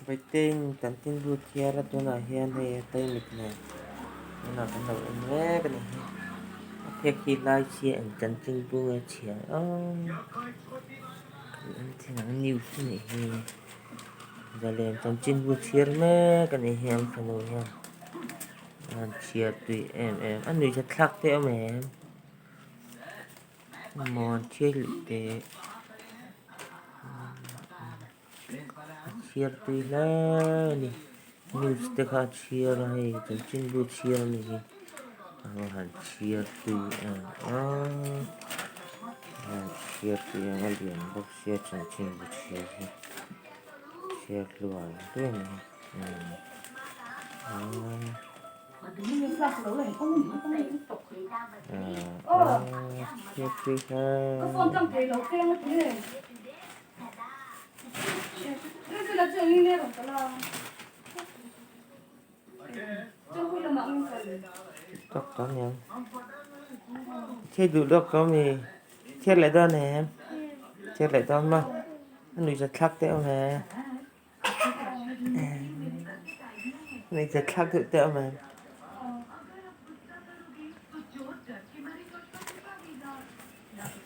Vaitein chanchinbu chhiar a tunah hian hei a taimit nen tunah kan lo en mek a ni hi a phek hi lai chhia eng chanchinbu nge chhiar ang kan en thin ang news a nih hi zalen chanchinbu chhiar mek a nih hi an fanu hian a han chhiar tui em em a nuihzat thlak te a awm em. Maw thil teh a chhiar tui hle a ni news te kha a chhiar a hei chanchinbu chhiar a ni hi a va han chhiar tui em a a chhiar tui ang a lian bawk sia chanchinbu chhiar hi chhiar hluai hluai a ni hi. Chhiat duh lawk ka awm i chhiat leh dawn em chhiat leh dawn maw a nuihzat thlak teh awm e. Nuihzat thlak deuh teh awm em.